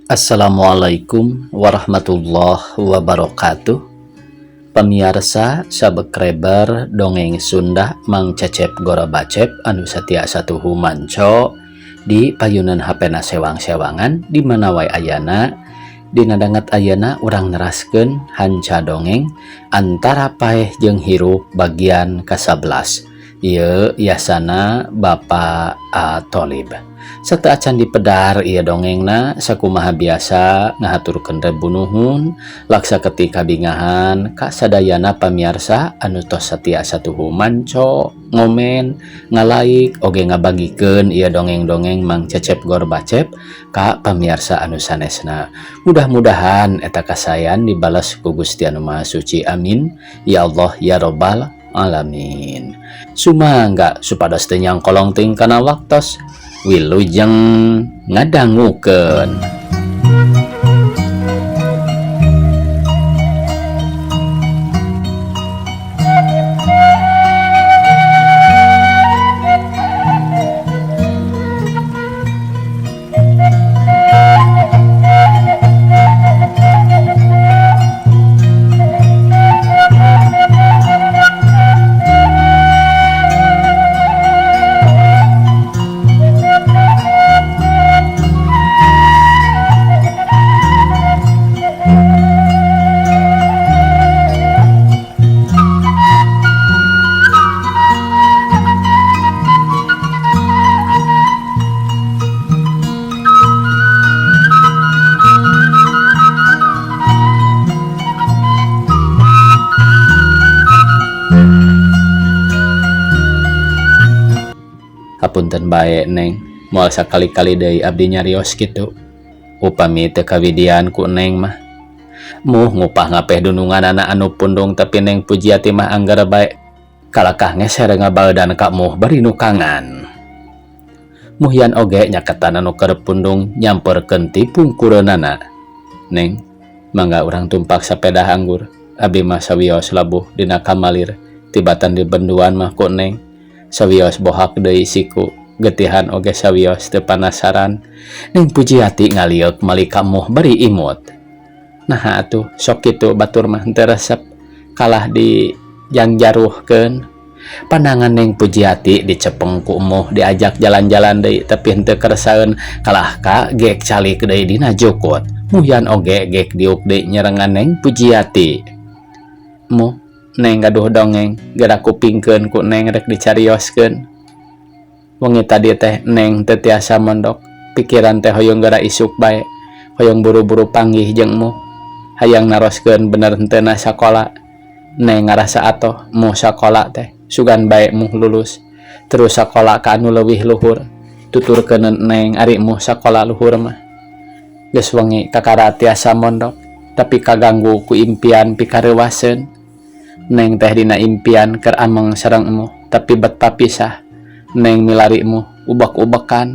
Assalamualaikum warahmatullahi wabarakatuh. Pamiarsa subscriber Dongeng Sunda Mang Cecep Gorobacep anu satia satuhu manco di payunan HP na sewang-sewangan di mana wae ayana. Dina danget ayana urang neraskeun hanca dongeng Antara Paeh jeung Hirup bagian ke-11. Ieu yasana Bapak A Tolib. Sateuacan dipedar ieu dongengna, sakumaha biasa ngahaturkeun rebu nuhun laksa ketika bingahan ka sadayana pamiarsa anu tos satia satuhu manco, ngomen, ngalaik, oge ngabagikeun ieu dongeng-dongeng Mang Cecep Gorbacep ka pamiarsa anu sanesna. Mudah-mudahan eta kasayan dibalas ku Gusti Anu Maha Suci. Amin ya Allah ya Robbal alamin. Sumangga supados teu nyangkolong teuing kana waktos, wilujeng ngadangukeun. Hapunten bae, Neng, moal sakali-kali deui abdi nyarios kitu upami teu kawidian ku Neng mah. Muh ngupah ngapeh dununganana anu pundung, tapi Neng Pujiati mah angger bae kalakah ngeser ngabaldan ka Muh bari nukangan. Muhyan oge nyaketan anu keur pundung, nyamperkeun ti pungkureunana. Neng, mangga urang tumpak sapeda anggur, abi mah sawios labuh dina kamalir tibatan di benduan mah ku Neng. Sawios bohak deui siku, getihan oge sawios teu panasaran. Neng Pujiati ngalieuk mali ka Muh bari imut. Naha atuh sok kitu, batur mah henteu resep kalah di jangjaruhkeun. Pandangan Neng Pujiati dicepeng ku Muh diajak jalan-jalan deui, tapi henteu kersaeun kalah ka gek calik deui dina jukut. Muhyan oge gek diuk deui nyerengan Neng Pujiati. Muh, Neng gaduh dongeng, geura kupingkeun ku Neng rek dicarioskeun. Wengi tadi teh Neng teu tiasa mondok, pikiran teh hoyong geura isuk bae, hoyong buru-buru panggih jeung Muh, hayang naroskeun bener henteu na sakola. Neng ngarasa atoh Muh sakola teh, sugan bae Muh lulus terus sakola ka anu leuwih luhur. Tuturkeun Neng ari Muh sakola luhur mah. Geus wengi kakara tiasa mondok, tapi kaganggu ku impian pikareuwaseun. Neng teh dina impian keur ameng sareng Emuh, tapi bet papisah. Neng milari Emuh ubek-ubekan,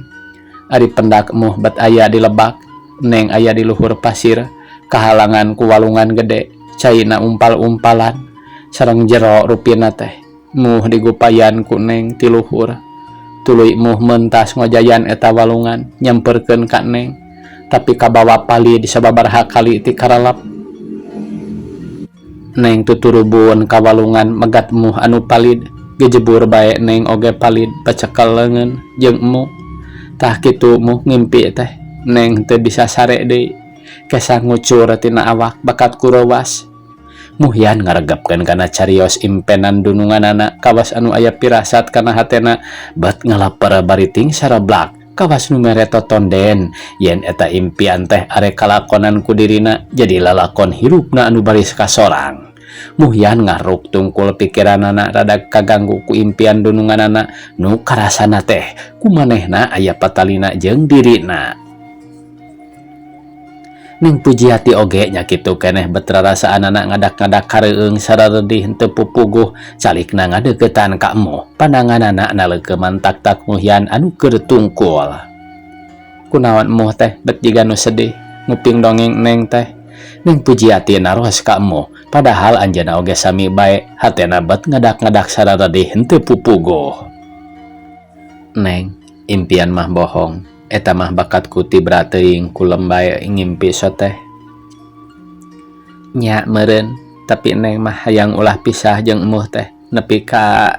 ari pendak Emuh bet aya di lebak, Neng aya di luhur pasir, kahalangan ku walungan gede, caina umpal-umpalan sareng jero rupina teh. Muh digupayan ku Neng ti luhur, tuluy Muh mentas ngojayan eta walungan, nyamperkeun ka Neng, tapi kabawa palid sababaraha kali ti karalap. Neng tuturubun ka walungan megat Muh anu palid, gejebur bae Neng oge palid pacekel leungeun jeung Emuh. Tah kitu Muh ngimpi teh. Neng teu bisa sare deui, kesah ngucur tina awak bakat kurewas. Muhyan ngaregepkeun kana carios impenan dununganana, kawas anu aya pirasat kana hatena bet ngalaper bari ting sarablak, kawas nu mere totonden yen eta impian teh arek kalakonan ku dirina jadi lalakon hirupna anu baris kasorang. Muhyan ngaruk tungkul pikiranana rada kaganggu ku impian dununganana nu karasana teh kumanehna aya patalina jeung dirina. Neng Pujiati oge nya kitu keneh, bet rarasaan ngadak-ngadak kareueung sararedih henteu pupuguh, calikna ngadeukeutan ka Emuh, pandanganana naleukeman tak-tak Muhyan anu keur tungkul. Kunaon Emuh teh bet jiga nu sedih nguping dongeng Neng teh? Neng Pujiati naros ka Emuh, padahal anjeunna oge sami bae hatena bet ngadak-ngadak sararedih henteu pupuguh. Neng, impian mah bohong. Eta mah bakat ku tibra teuing kulem bae ngimpi soteh. Nya meureun, tapi Neng mah hayang ulah pisah jeung emuh teh nepi ka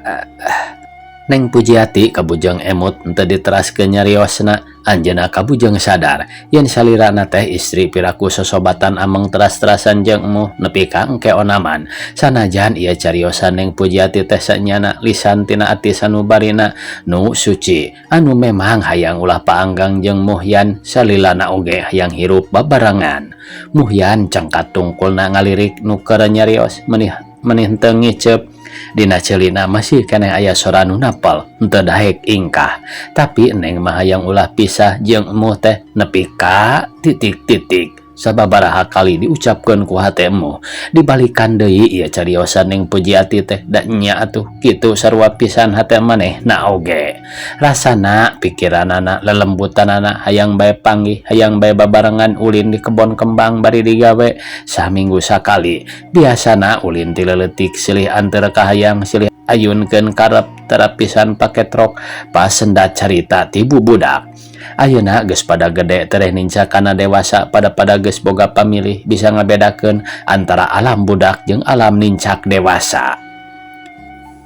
Neng Pujiati kabujeng emut henteu diteraskeun nyariosna. Anjeunna kabujeng sadar yen salirana teh istri piraku sosobatan ameng teras-terasan jeung emuh nepi ka engke onaman. Sanajan ieu cariosan Neng Pujiati teh sanyana lisan tina ati sanubarina nu suci anu memang hayang ulah paanggang jeung Muhyan salilana oge hayang hirup babarengan. Muhyan cengkat tungkulna ngalirik nu keur nyarios menih menih henteu ngiceup. Dina ceulina masih keneh aya sora nu napel henteu daek ingkah. Tapi Neng mah hayang ulah pisah jeung emuh teh nepi ka titik titik. Sababaraha kali diucapkeun ku hate emuh. Dibalikan deui ieu cariosan Neng Pujiati teh da nya atuh kitu sarua pisan hate maneh na oge. Rasana pikiranana lelembutanana hayang bae panggih hayang bae babarengan ulin di kebon kembang bari digawe saminggu sakali. Biasana ulin ti leuletik silih anteur ka hayang silih ayunkeun karep terapisan pake trok pas sendat carita ti bubudak. Ayeuna geus pada gede tereh nincak kana dewasa pada-pada geus boga pamilih bisa ngabedakeun antara alam budak jeung alam nincak dewasa.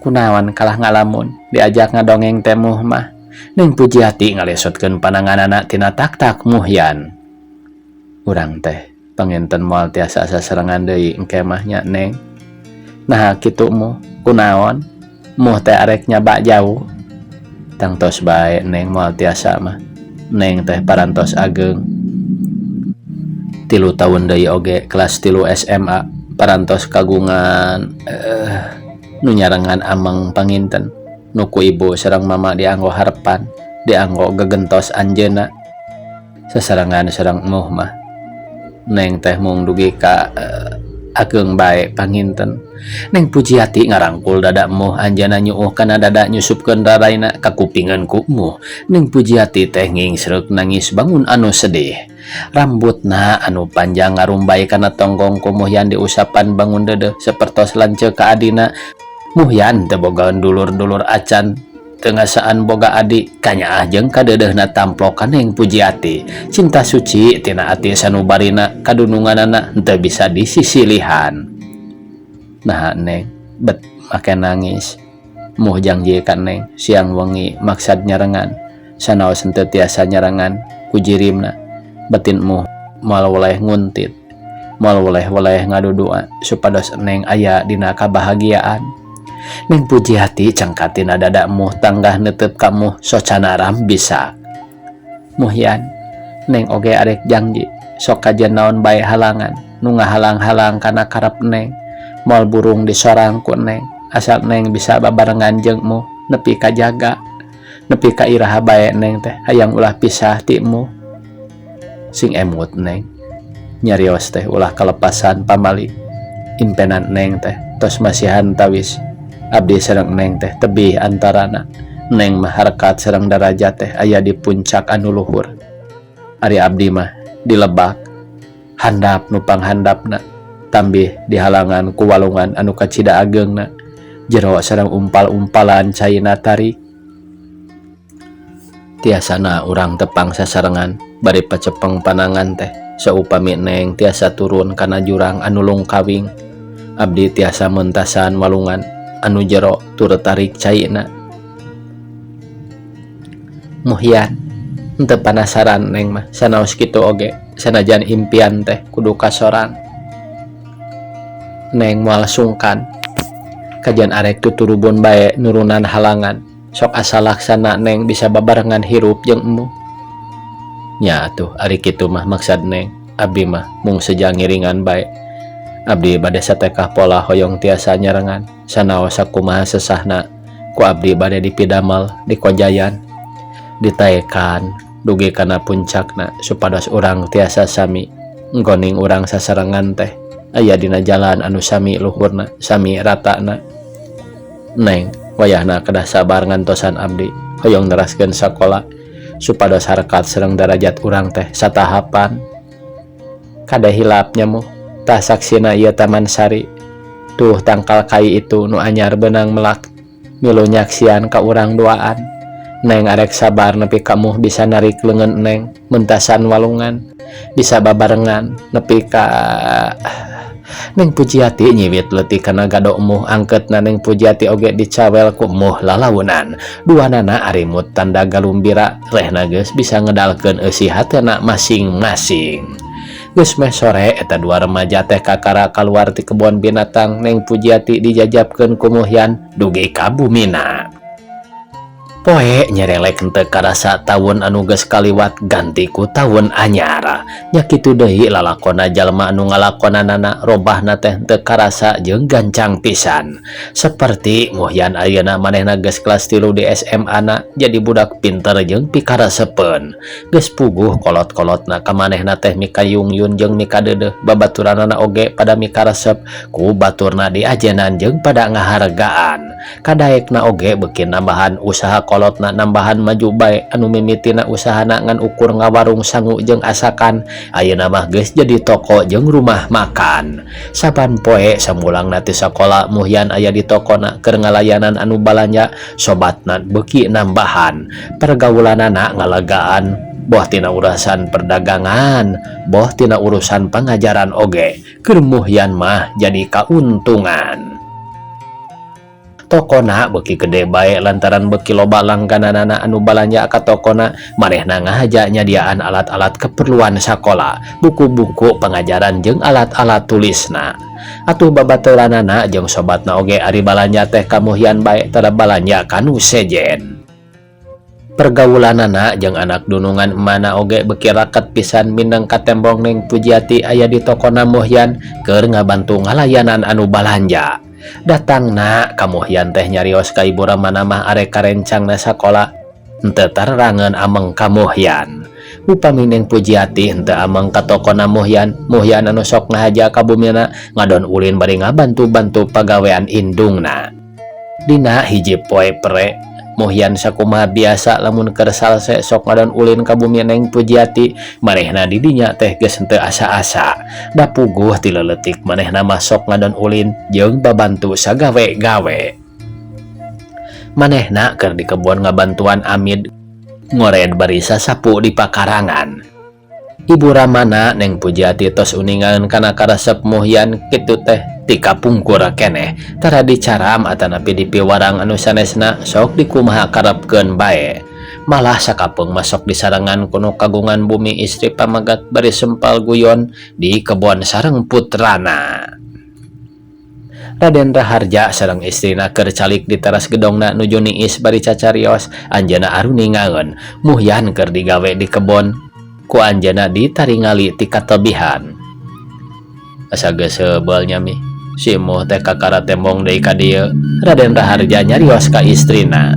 Kunaon kalah ngalamun diajak ngadongeng teh muh mah. Neng Pujiati ngalesotkeun pananganana tina tak-tak Muhyan. Urang teh panginten moal tiasa sasarengan deui engke mah nya Neng. Naha kitu muh kunaon? Muh teh arek nyaba jauh. Tangtos bae Neng moal tiasa mah. Neng teh parantos ageng. 3 taun deui oge kelas 3 SMA parantos kagungan nu nyarengan ameng panginten. Nu ku ibu sareng mama dianggo harepan, dianggo gegentos anjeunna. Sasarengan sareng emuh mah. Neng teh mung dugi ka ageng bae panginten. Neng Pujiati ngarangkul dada emuh anjeunna nyuuh kana dada nyusupkeun raraina ka kupingan ku emuh. Neng Pujiati teh ngingsreuk nangis bangun anu sedih. Rambutna anu panjang ngarumbay kana tonggong ku Muhyan diusapan bangun deudeuh sapertos lanceuk ka adina. Muhyan teu boga dulur-dulur acan teu ngasaan boga adi kanyaah jeung kadeudeuhna tamplok ka Neng Pujiati. Cinta suci tina ati sanubarina kadununganana henteu bisa disisilihan. Nah Neng bet make nangis. Muh janji ka Neng siang wengi maksad nyarengan sanaos henteu tiasa nyarengan ku jirimna. Batin muh moal weleh nguntit moal weleh-weleh ngadudua supados Neng aya dina kabahagiaan. Neng Pujiati cengkatina dada muh tanggah netep ka muh socana ram bisa. Muhyan Neng oge arek janji sok kajen naon bae halangan nu ngahalang-halang kana karep Neng. Moal burung disorang ku Neng asal Neng bisa babarengan jeung muh nepi ka jaga nepi ka iraha bae Neng teh hayang ulah pisah ti muh. Sing emut Neng nyarios teh ulah kalepasan pamali. Impenan Neng teh tos masihan tawis abdi sareng Neng teh tebih antarana. Neng mah harkat sareng darajat teh aya di puncak anu luhur. Ari abdi mah dilebak handap nu panghandapna tambih dihalangan ku walungan anu kacida ageungna jero sareng umpal-umpalan caina tarik. Tiasana urang tepang sasarengan bari pacepeng panangan teh saupami Neng tiasa turun kana jurang anu lungkawing. Abdi tiasa mentasan walungan anu jero tur tarik caina. Muhyan henteu panasaran Neng mah sanaos kitu oge sanajan impian teh kudu kasorang. Neng moal sungkan kajian arek tuturubun bae nurunan halangan sok asa laksana Neng bisa babarengan hirup jeung emuh. Nya atuh ari kitu mah maksad Neng abdi mah mung seja ngiringan bae. Abdi bade satekah pola hoyong tiasa nyarengan sanaos sakumaha sesahna ku abdi bade dipidamal dikojayan ditaekan dugi kana puncakna supados urang tiasa sami nggoning urang sasarengan teh aya dina jalan anu sami luhurna sami ratana. Neng wayahna kedah sabar ngantosan abdi hoyong neraskeun sakola supados harkat sareng darajat urang teh satahapan. Kade hilapnya muh tah saksina ieu Taman Sari tuh tangkal kai itu nu anyar benang melak milu nyaksian ka urang duaan. Neng arek sabar nepi ka Muh bisa narik leungeun Neng mentasan walungan bisa babarengan nepi ka Neng Pujiati nyiwit leutik kana gado Muh angketna Neng Pujiati oge dicawel ku Muh lalaunan duanana arimut tanda galumbira rehna geus bisa ngedalkeun eusi hatena masing-masing. Geus meh sore eta dua remaja teh kakara kaluar ti kebon binatang. Neng Pujiati dijajabkeun ku Muhyan dugi ka bumina. Poe nyerelek henteu karasa taun anu geus kaliwat ganti ku taun anyar. Nya kitu deui lalakona jalma anu ngalakonanana robahna teh henteu karasa jeung gancang pisan. Seperti Muhyan ayeuna manehna geus kelas 3 di SMA na jadi budak pinter jeung pikaresepeun. Geus puguh kolot-kolotna ka manehna teh mikayungyun jeung mikadeudeuh babaturanana oge pada mikaresep ku baturna diajenan jeung pada ngahargaan. Kadaekna oge beuki nambahan usaha kolotna nambahan maju bae anu mimitina usahana ngan ukur ngawarung sangu jeung asakan ayeuna mah geus jadi toko jeung rumah makan. Saban poe samulangna ti sakola Muhyan aya di tokona keur ngalayanan anu balanja sobatna beuki nambahan pergaulanana ngalegaan boh tina urusan perdagangan boh tina urusan pangajaran oge keur Muhyan mah jadi kauntungan. Tokona beuki gede bae lantaran beuki loba langgananana anu balanja ka tokona manehna ngahaja nyadiaan alat-alat keperluan sakola buku-buku pengajaran jeung alat-alat tulisna. Atuh babaturanana jeung sobatna oge ari balanja teh ka Muhyan bae tara balanja ka nu sejen. Pergaulanana jeung anak dunungan emana oge beuki raket pisan mindeng katembong Neng Pujiati aya di tokona Muhyan keur ngabantu ngalayanan anu balanja. Datangna ka Muhyan teh nyarios ka ibu ramana mah arek karencangna sakola henteu tarerangeun ameng ka Muhyan. Upami Neng Pujiati henteu ameng ka tokona Muhyan, Muhyan anu sok ngahaja ka bumina ngadon ulin bari ngabantu-bantu pagawean indungna. Dina hiji poe pere Muhyan sakumaha biasa lamun keur salse sok ngadon ulin ka bumi Neng Pujiati manehna di dinya teh geus henteu asa-asa da puguh ti leuletik manehna mah sok ngadon ulin jeung babantu sagawe-gawe. Manehna keur di kebon ngabantuan Amid ngored bari sasapu di pakarangan. Ibu Ramana Neng Pujiati tos uningan kana karesep Muhyan kitu teh ti kapungkur keneh tara dicaram atanapi dipiwarang anu sanesna sok dikumaha karepkeun bae. Malah sakapeung mah sok disarengan ku nu kagungan bumi istri pamagat bari sempal guyon di kebon sareng putrana. Raden Raharja sareng istrina keur calik di teras gedongna nuju niis bari cacarios anjeunna aruningaeun Muhyan keur digawe di kebon ku anjeunna ditaringali ti katebihan. Asa geus heubeul nya mi si Muh teh kakara tembong deui ka dieu. Raden Raharja nyarios ka istrina.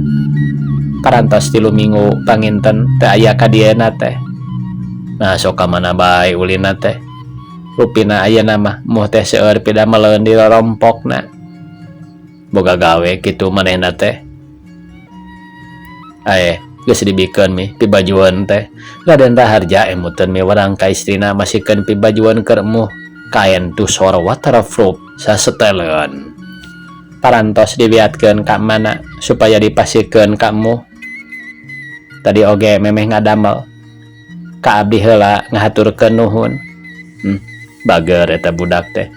Parantos 3 minggu panginten teu aya ka dieuna teh. Nah sok ka mana bae ulina teh. Rupina ayeuna mah Muh teh seueur pidameleun di rorompokna. Boga gawe kitu manehna teh. Ae geus dibikeun mi pibajueun teh. Raden Raharja emuteun miwarang ka istrina masikeun pibajueun keur Muh kaen tusor waterproof saseteleun. Parantos diwiatkeun ka mana supaya dipasikeun ka Muh. Tadi oge memeh ngadamel ka abdi heula ngahaturkeun nuhun. Bager eta budak teh.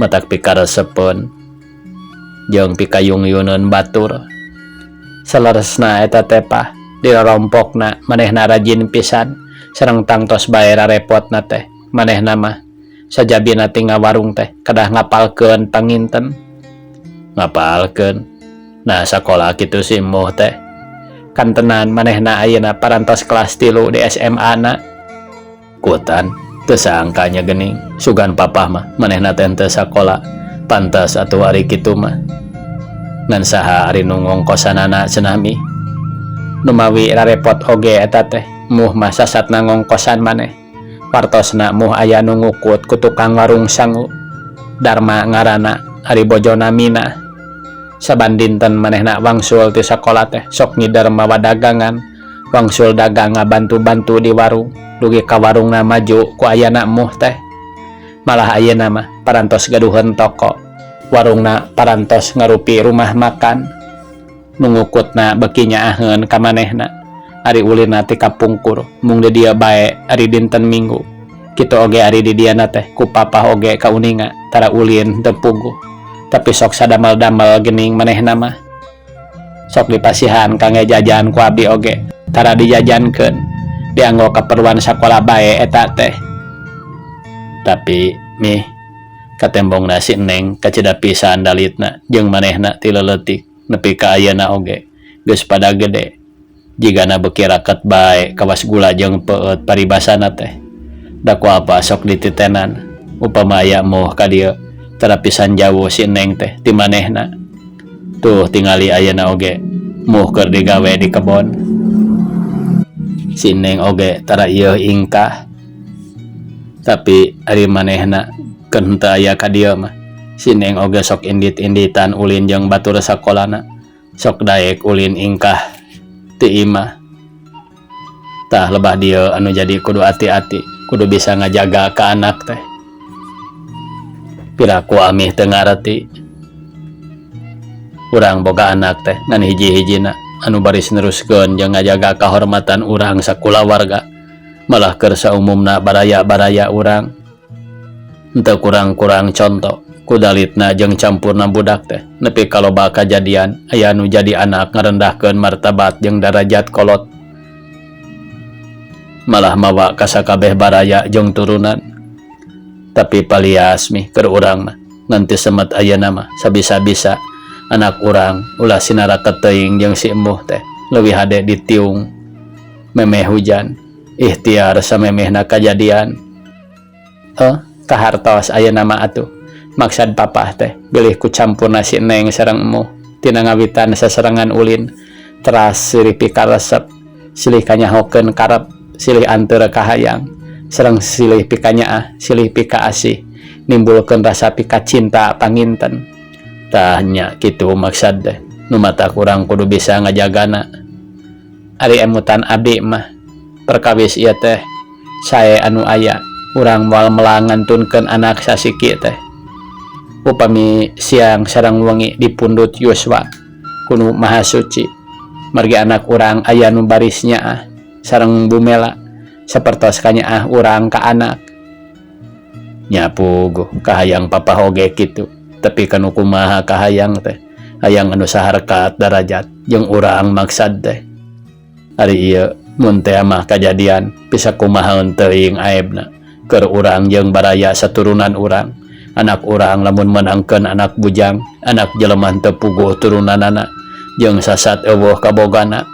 Matak pikaresepeun jeung pikayungyuneun batur. Saleresna eta teh pah dirorompokna manehna rajin pisan sareng tangtos bae rarepotna teh manehna mah sajabina ti ngawarung teh kedah ngapalkeun panginten. Ngapalkeun. Nah sakola kitu si Muh teh. Kantenan manehna ayeuna parantos kelas 3 di SMA na. Kutan teu sangkanya geuning sugan papah mah manehna teh henteu sakola pantas atuh ari kitu mah. Ngan saha ari nu ngongkosanana cenah mi. Numawi rarepot oge eta teh Muh mah sasatna ngongkosan maneh. Wartosna Muh aya nu ngukut ku tukang warung sangu. Darma ngaranna ari bojona Mina. Saban dinten manehna wangsul ti sakola teh sok ngider mawa dagangan. Wangsul dagang ngabantu-bantu di warung dugi ka warungna maju ku ayana Muh teh. Malah ayeuna mah parantos gaduheun toko. Warungna parantos ngarupi rumah makan. Nu ngukutna beuki nyaaheun ka manehna. Ari ulinna ti kapungkur mung di dieu bae ari dinten Minggu. Kitu oge ari di diana teh ku papah oge kauninga tara ulin teu puguh. Tapi sok sadamel-damel geuning manehna mah. Sok dipasihan kangge jajan ku abdi oge tara dijajankeun dianggo kaperluan sakola bae eta teh. Tapi mih katembongna si Neng kacida pisan dalitna jeung manehna ti leuletik nepi ka ayeuna oge geus pada gede jigana beuki raket bae kawas gula jeung peueut paribasana teh. Da ku apa sok dititenan upama aya moh ka dieu tara pisan jauh si Neng teh ti manehna. Tuh tingali ayeuna oge moh keur digawe di kebon. Si Neng oge tara ieuh ingkah. Tapi ari manehna keun henteu aya ka dieu mah. Si Neng oge sok indit-inditan ulin jeung batur sakolana. Sok daek ulin ingkah ti imah. Tah lebah dieu anu jadi kudu ati-ati, kudu bisa ngajaga ka anak teh. Piraku amih teu ngareti. Urang boga anak teh ngan hiji-hijina anu baris neruskeun jeung ngajaga kahormatan urang sakulawarga. Malah keur saumumna baraya-baraya urang. Henteu kurang-kurang conto ku dalitna jeung campurna budak teh nepi ka loba kajadian aya nu jadi anak ngarendahkeun martabat jeung darajat kolot. Malah mawa ka sakabeh baraya jeung turunan. Tapi palias mih keur urang mah ngan teu semet ayeuna mah sabisa-bisa anak urang ulah sinaraket teuing jeung si embuh teh leuwih hade ditiung memeh hujan ikhtiar samemehna kajadian. Heh kahartos ayeuna mah atuh maksad papah teh bilih ku campurna si Neng sareng emuh tina ngawitan sasarengan ulin teras silih pikaresep silih kanyahokeun karep silih anteur kahayang sareng silih pikanyaah silih pikaasih nimbulkeun rasa pikacinta panginten. Tah nya kitu maksad teh nu matak urang kudu bisa ngajagana. Ari emutan abdi mah perkawis ieu teh sae anu aya urang moal melang ngantunkeun anak sasiki teh. Upami siang sareng wengi dipundhut yuswa ku Nu Maha Suci margi anak urang aya nu baris nyaah sareng bumela sapertos kanyaah urang ka anak. Nya puguh kahayang papah oge kitu tapi kanu kumaha kahayang teh hayang anu saharkat darajat jeung urang maksad teh. Ari ieu mun teh mah kajadian bisa kumaha teuing aibna keur urang jeung baraya saturunan urang. Anak urang lamun meunangkeun anak bujang anak jelema teu puguh turunanana jeung sasat eueuh kabogana.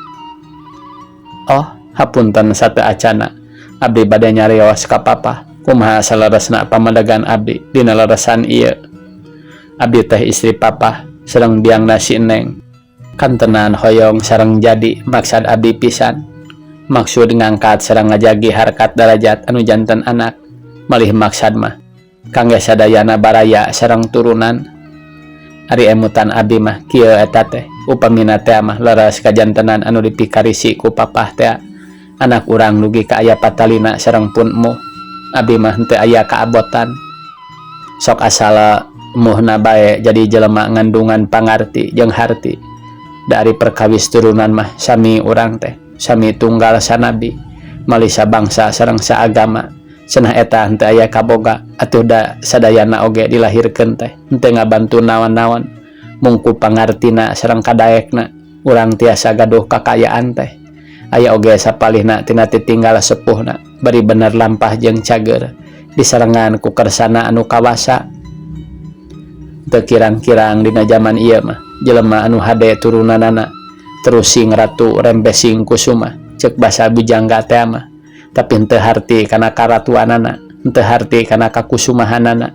Oh hapunten sateu acana abdi bade nyarios ka papah kumaha saleresna pamadegan abdi dina leresan ieu. Abdi teh istri papah sareng biangna si Neng. Kantenan hoyong sareng jadi maksad abdi pisan. Maksud ngangkat sareng ngajagi harkat darajat anu janten anak malih maksad mah kangge sadayana baraya sareng turunan. Ari emutan abdi mah kieu eta teh upamina teh mah leres kajantenan anu dipikarisi ku papah teh. Anak urang dugi ka aya patalina sareng pun emuh. Abdi mah henteu aya kaabotan. Sok asal emuhna bae jadi jelema ngandungan pangarti jeung harti. Da ari perkawis turunan mah sami urang teh sami tunggal sanabi malih sabangsa sareng saagama. Cenah eta henteu aya kaboga atuh da sadayana oge dilahirkeun teh henteu ngabantu naon-naon mung ku pangartina sareng kadaekna urang tiasa gaduh kakayaan teh. Aya oge sapalihna tina titinggal sepuhna bari bener lampah jeung cager disarengan ku kersana anu kawasa. Teu kirang-kirang dina jaman ieu mah jelema anu hade turunanana terusing ratu rembesing kusuma ceuk basa bujangga teh mah. Tapi henteu harti kana karatuanana, henteu harti kana kakusumahanana.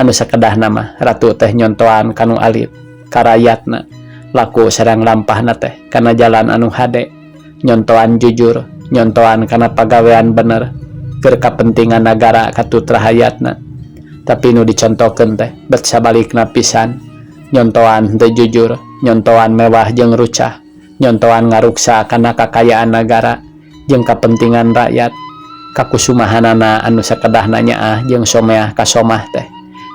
Anu sakedahna mah ratu teh nyontoan kanu alit karayatna laku sareng lampahna teh kana jalan anu hade, nyontoan jujur, nyontoan kana pagawean bener keur kapentingan nagara katut rahayatna. Tapi nu dicontokeun teh bet sabalikna pisan, nyontoan henteu jujur, nyontoan mewah jeung rucah, nyontoan ngaruksa kana kakayaan nagara jeung kapentingan rakyat. Kakusumahanana anu sakedahna nyaah jeung someah ka somah teh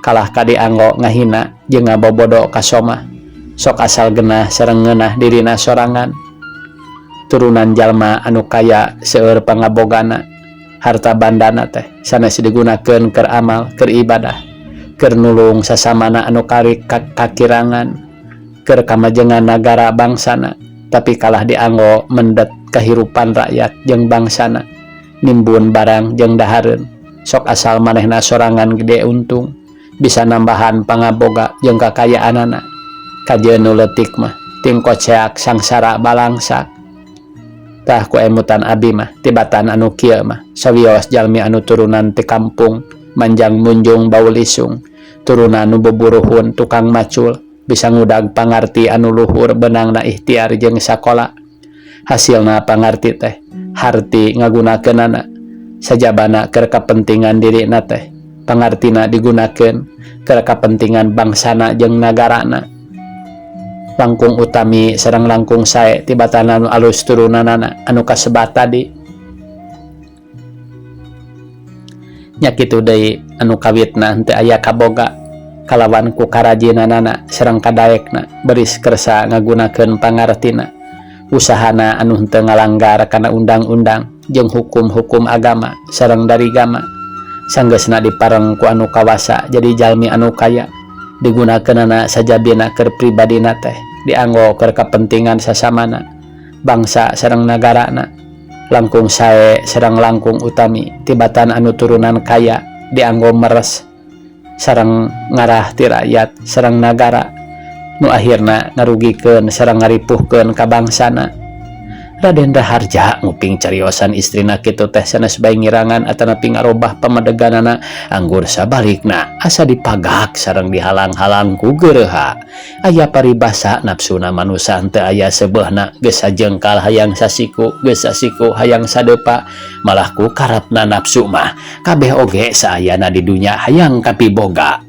kalah ka dianggo ngahina jeung ngabobodo ka somah. Sok asal genah sareng ngeunah dirina sorangan. Turunan jalma anu kaya seueur pangabogana, harta bandana teh sanes digunakeun keur amal, keur ibadah, keur nulung sasamana anu karik kakirangan, keur kamajengan nagara bangsana, tapi kalah dianggo mendet kahirupan rakyat jeung bangsana, nimbun barang jeung dahareun. Sok asal manehna sorangan gede untung, bisa nambahan pangaboga jeung kakayaanana. Kajeun nu leutik mah tingkoceak sangsara balangsak. Tah ku emutan abi mah tibatan anu kieu mah sawios jalmi anu turunan ti kampung manjang munjung bau lisung, turunan nu buburuhun tukang macul bisa ngudag pangarti anu luhur benangna ikhtiar jeung sakola. Hasilna pangarti teh harti ngagunakeunana sajabana keur kapentingan dirina teh pangartina digunakeun keur kapentingan bangsana jeung nagarana. Langkung utami sareng langkung sae tibatan anu alus turunanana anu kasebat tadi. Nya kitu deui anu kawitna henteu aya kaboga kalawan ku karajinanana sareng kadaekna beris kersa ngagunakeun pangartina. Usahana anu henteu ngalanggar kana undang-undang jeung hukum-hukum agama sareng darigama. Sanggeusna dipareng ku anu kawasa jadi jalmi anu kaya. Digunakeunana sajabina keur pribadina teh dianggo keur kapentingan sasamana bangsa sareng nagarana. Langkung sae sareng langkung utami tibatan anu turunan kaya dianggo meres sareng ngarah ti rakyat sareng nagara nu akhirna ngarugikeun sareng ngaripuhkeun ka bangsana. Raden Raharja nguping cariosan istrina kitu teh sanes bae ngirangan atanapi ngarobah pamedeganana anggur sabalikna asa dipagak sareng dihalang-halang ku geureuha. Aya paribasa nafsuna manusa henteu aya seubeuhna geus sajengkal hayang sasiku geus sasiku hayang sadepa malah ku karepna nafsu mah kabeh oge saayana di dunya hayang kapiboga.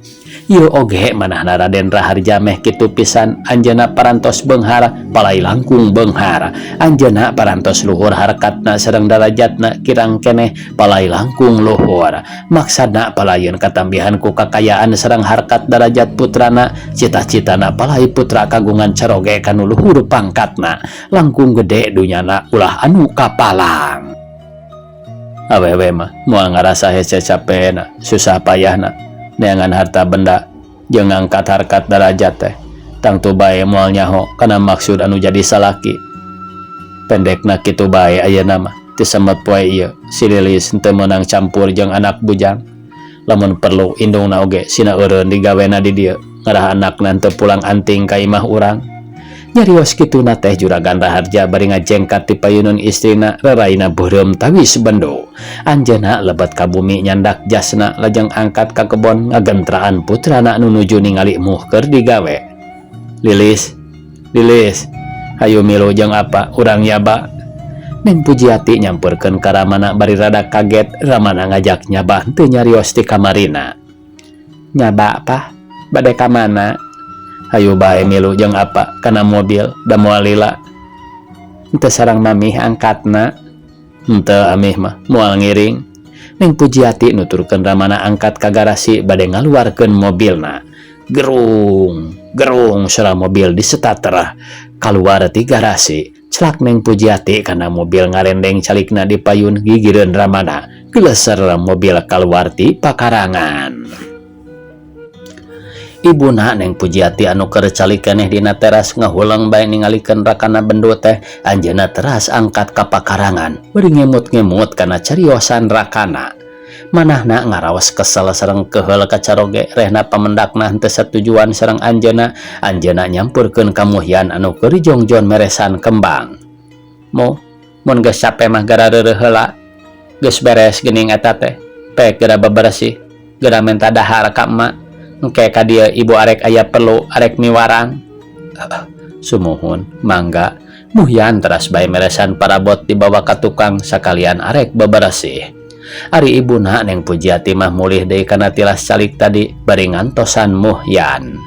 Ieu oge manahna Raden Raharja meh kitu pisan anjeunna parantos beunghar palai langkung beunghar anjeunna parantos luhur harkatna sareng darajatna kirang keneh palai langkung luhur maksadna palayeun katambihan ku kakayaan sareng harkat darajat putrana cita-citana palai putra kagungan caroge kanu luhur pangkatna langkung gede dunyana ulah anu kapalang. Awewe mah moal ngarasa hese capena susah payahna neangan harta benda jeung ngangkat harkat darajat teh tangtu bae moal nyaho kana maksud anu jadi salaki. Pendekna kitu bae ayeuna mah teu semet poe ieu si Lilis henteu meunang campur jeung anak bujang. Lamun perlu indungna oge sina eureun digawena di dieu ngarah anakna henteu pulang anting ka imah urang. Nyarios kituna teh Juragan Raharja bari ngajengkat ti payunun istrina reraina beureum tawis bendo. Anjeunna lebet ka bumi nyandak jasna lajeng angkat ka kebon ngagentraan putrana nu nuju ningali muh keur digawe. Lilis, Lilis, hayu milu jeung apa urang nyaba. Neng Pujiati nyamperkeun ka Ramana bari rada kaget Ramana ngajak nyaba teu nyarios ti kamarina. Nyaba pah, bade ka mana? Hayu bae milu jeung apa kana mobil da moal lila. Henteu sareng mamih angkatna. Henteu amih mah moal ngiring. Neng Pujiati nuturkeun Ramana angkat ka garasi bade ngaluarkeun mobilna. Gerung, gerung sora mobil disetater kaluar ti garasi. Celak Neng Pujiati kana mobil ngarendeng calikna di payun gigireun Ramana. Geleser mobil kaluar ti pakarangan. Ibuna Neng Pujiati anu keur calik keneh dina teras ngahuleng bae ningalikeun rakana bendu teh anjeunna teras angkat ka pakarangan bari ngemut-ngemut kana cariosan rakana. Manahna ngaraos kesel sareng keheul kacaroge rehna pamendakna henteu satujuan sareng anjeunna anjeunna nyampurkeun ka Muhyan anu keur jongjon meresan kembang. Mo mun geus cape mah gara reureuh heula geus beres geuning eta teh pek geura bebersih geura menta dahar ka emak. Engke ka dieu ibu arek aya perlu arek miwarang. Sumuhun mangga. Muhyan teras bae meresan parabot dibawa ka tukang sakalian arek bebersih. Ari ibuna Neng Pujiati mah mulih deui kana tilas calik tadi bari ngantosan Muhyan.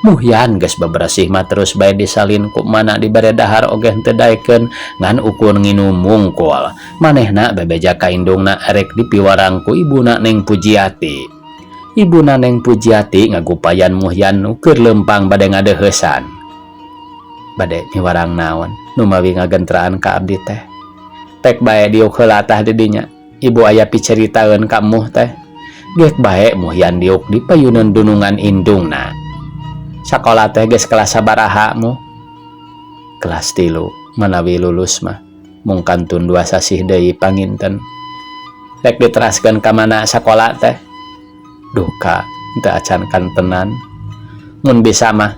Muhyan geus bebersih mah terus bae disalin ku mana dibere dahar oge henteu daekeun ngan ukur nginum mungkul. Manehna bebeja ka indungna arek dipiwarang ku ibuna Neng Pujiati. Ibuna Neng Pujiati ngagupayan Muhyan nu keur leumpang bade ngadeuheusan. Bade miwarang naon numawi ngagentraan ka abdi teh. Pek bae diuk heula tah di dinya. Ibu aya piceritaeun ka emuh teh. Gek bae Muhyan diuk di payuneun dunungan indungna. Sakola teh geus kelas sabaraha muh? Kelas 3 manawi lulus mah mung kantun 2 sasih deui panginten. Rek diteraskeun ka mana sakola teh? Duka teu acan kantenan. Mun bisa mah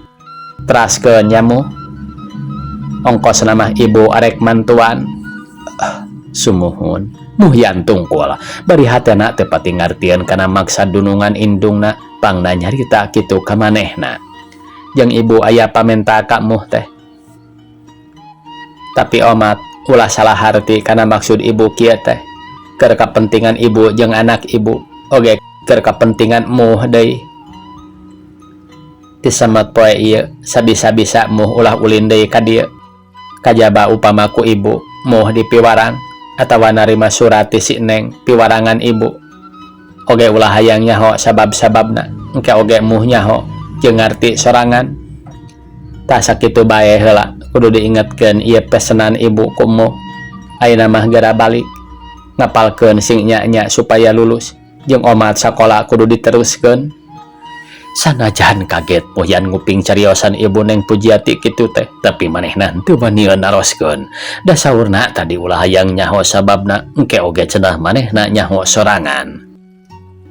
teraskeun nya muh. Ongkosna mah ibu arek mantuan. Sumuhun Muhyan tungkul bari hatena teu pati ngartieun kana maksad dunungan indungna pangna nyarita kitu ka manehna. Jeung ibu aya pamenta ka muh teh. Tapi omat ulah salah harti kana maksud ibu kieu teh. Keur kapentingan ibu jeung anak ibu oge keur kapentingan muh deui. Tisemet poe ieu sabisa-bisa muh ulah ulin deui ka dieu. Kajaba upama ku ibu muh dipiwarang atawa narima surat ti si Neng piwarangan ibu. Oge ulah hayang nyaho sabab-sababna engke oge muh nyaho jeung ngarti sorangan. Tah sakitu bae heula kudu diingetkeun ieu pesenan ibu ku muh. Ayeuna mah geura balik ngapalkeun sing nya-nya supaya lulus jeung omat sakola kudu diteruskeun. Sanajan kaget Muhyan nguping cariosan ibu Neng Pujiati kitu teh, tapi manehna teu wanian naroskeun. Da saurna tadi ulah hayang nyaho sababna engke oge cenah manehna nyaho sorangan.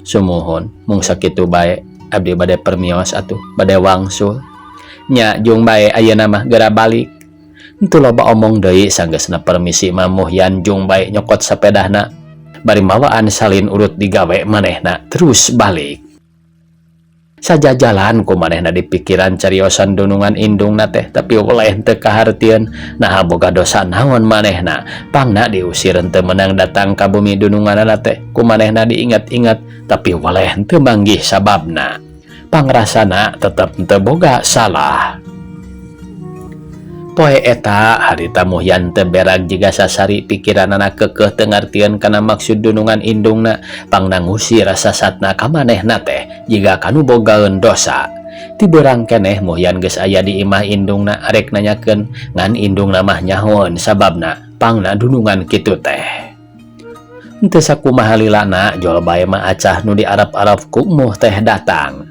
Sumuhun mung sakitu bae abdi bade permios atuh bade wangsul. Nya jung bae ayeuna mah geura balik. Henteu loba omong deui sanggeusna permisi mah Muhyan jung bae nyokot sapedahna bari mawaan salin urut digawe manehna terus balik. Sajajalan ku manehna di pikiran cariosan dunungan indungna teh, tapi weleh teu kahartieun naha boga dosa naon manehna. Pangna diusir teu meunang datang ka bumi dununganana teh, ku manehna diingat-ingat tapi weleh teu manggih sababna. Pangrasana tetep teu boga salah. Poe eta harita Muhyan teu berag jiga sasari pikiranana keukeuh teu ngartieun kana maksud dunungan indungna, pangna ngusir sasatna ka manehna teh jiga kanu bogaeun dosa. Ti beurang keneh Muhyan geus aya di imah indungna arek nanyakeun ngan indungna mah nyahoeun sababna pangna dunungan kitu teh. Henteu sakumaha lilana jol bae mah acah nu diarep-arep ku Muh teh datang.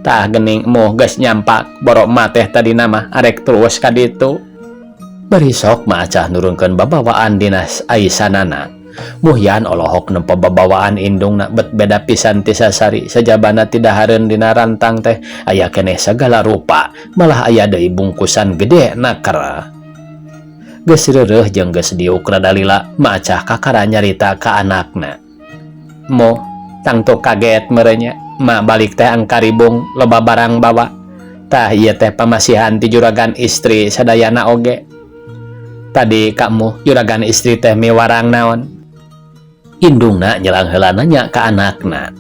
Tah gening muh geus nyampak borok mah teh tadi nama arek terus ka ditu. Bari sok mah acah nurunkeun babawaan dinas aisanana. Muhyan olohok nempo babawaan indungna bet beda pisan ti sasari sajabana ti dahareun dina rantang teh aya keneh sagala rupa malah aya deui bungkusan gede naker. Geus reureuh jeung geus diuk rada lila mah acah kakara nyarita ka anakna. Moh tangtu kaget merenya. Ma balik teh angkaribung loba barang bawa. Tah ieu teh pamasihan ti juragan istri sadayana oge. Tadi kamu juragan istri teh miwarang naon? Indungna nyelang heula nanya ka anakna.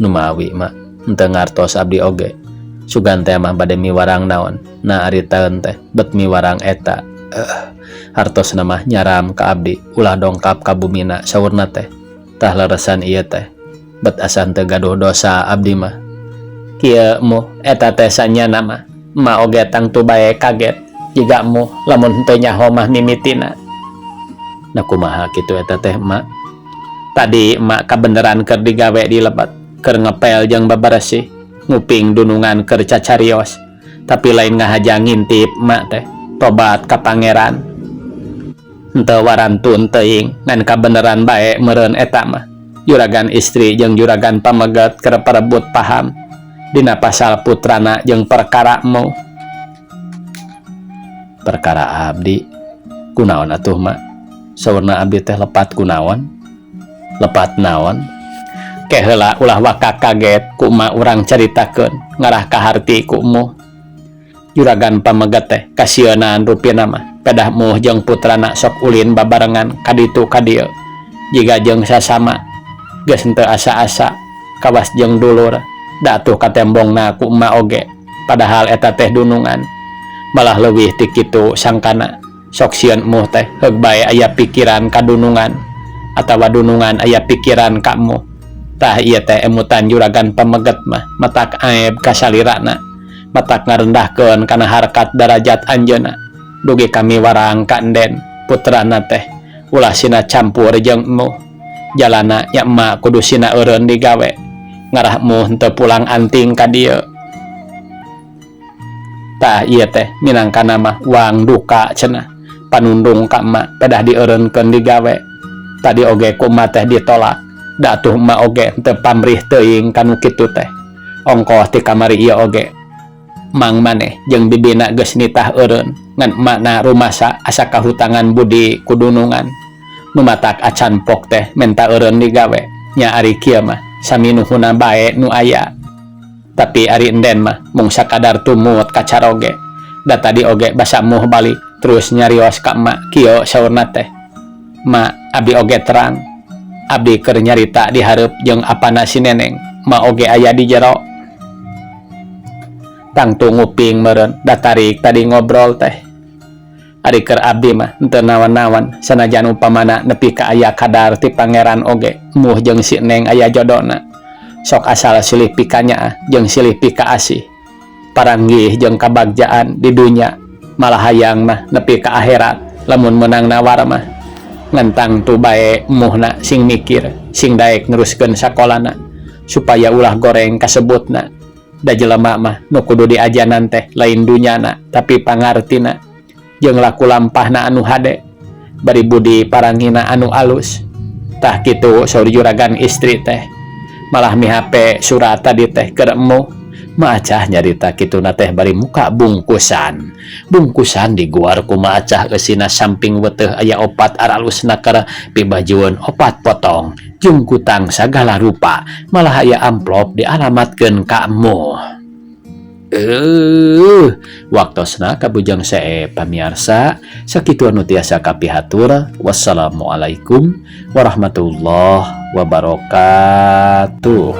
Numawi ma henteu ngartos abdi oge. Sugan teh mah bade miwarang naon? Na ari taeun teh bet miwarang eta. Hartosna mah nyaram ka abdi ulah dongkap ka bumina saurna teh. Tah leresan ieu teh. Bet asa teu gaduh dosa abdi mah. Kieu muh eta teh sanyana mah. Ma oge tangtu bae kaget jiga muh lamun henteu nyaho mah mimitina. Na kumaha kitu eta teh ma? Tadi ma kabeneran keur digawe di lebat, keur ngepel jeung babaresih, nguping dunungan keur cacarios. Tapi lain ngahaja ngintip ma teh, tobat ka pangeran. Henteu warantun teuing ngan kabeneran bae meureun eta mah. Juragan istri jeung juragan pamegat keur perebut paham dina pasal putrana jeung perkara mu. Perkara abdi kunaon atuh ma? Saurna abdi teh lepat kunaon? Lepat naon? Ke heula ulah waka kaget ku ma urang caritakeun ngarah ka harti ku mu. Juragan pamegat teh kasieunan rupina mah pedah muh jeung putrana sok ulin babarengan kaditu ka dieu jiga jeung sasama. Geus henteu asa-asa kawas jeung dulur datuh katembongna ku emak oge padahal eta teh dunungan malah leuwih ti kitu sangkana sok sieun emuh teh heug bae aya pikiran ka dunungan atawa dunungan aya pikiran ka emuh. Tah ieu teh emutan juragan pameget mah matak aeb kasalirana Matak ngarendahkeun kana harkat darajat anjeunna. Dugi ka miwarang ka Enden putrana teh ulah sina campur jeung emuh. Jalana nya emak kudu sina eureun digawe. Ngarah emuh henteu pulang anting ka dieu. Tah ieu teh minangkana mah uang duka cenah. Panundung ka emak pedah dieureunkeun digawe. Tadi oge ku emak teh ditolak. Da atuh emak oge henteu pamrih teuing ka nu kitu teh. Ongkoh ti kamari ieu oge. Mang maneh jeung bibina geus nitah eureun ngan emakna rumasa asa kahutangan budi ku dunungan. Nu matak acan pok teh menta eureun digawe. Nya ari kieu mah sami nuhunna bae nu aya. Tapi ari Enden mah mung sakadar tumut ka caroge. Da tadi oge basa muh balik terus nyarios ka emak kieu saurna teh. Ma, abdi oge terang. Abdi keur nyarita di hareup jeung apana si Neneng, ma oge aya di jero. Tangtu nguping meureun datarik tadi ngobrol teh. Ari keur abdi mah henteu naon-naon sanajan upamana nepi ka aya kadar ti pangeran oge muh jeung si Neng aya jodona. Sok asal silih pikanyaah jeung silih pikaasih. Paranggih jeung kabagjaan di dunya malah hayang mah nepi ka akhirat lamun meunang nawar mah. Ngan tangtu bae emuhna sing mikir sing daek neruskeun sakolana supaya ulah goreng kasebutna. Da jelema mah nu kudu diajanan teh lain dunyana tapi pangartina jeung laku lampahna anu hade bari budi parangina anu alus. Tah kitu saur juragan istri teh. Malah mihape surat tadi teh keur emuh. Maacah nyarita kituna teh bari muka bungkusan. Bungkusan diguar ku maacah eusina samping weteh aya opat aralusna keur pibajueun opat potong. Jungkutang sagala rupa malah aya amplop dialamatkeun ka emuh. Waktosna kabujang see pamiarsa sakitu anu tiasa kapihatur. Wassalamualaikum warahmatullahi wabarakatuh.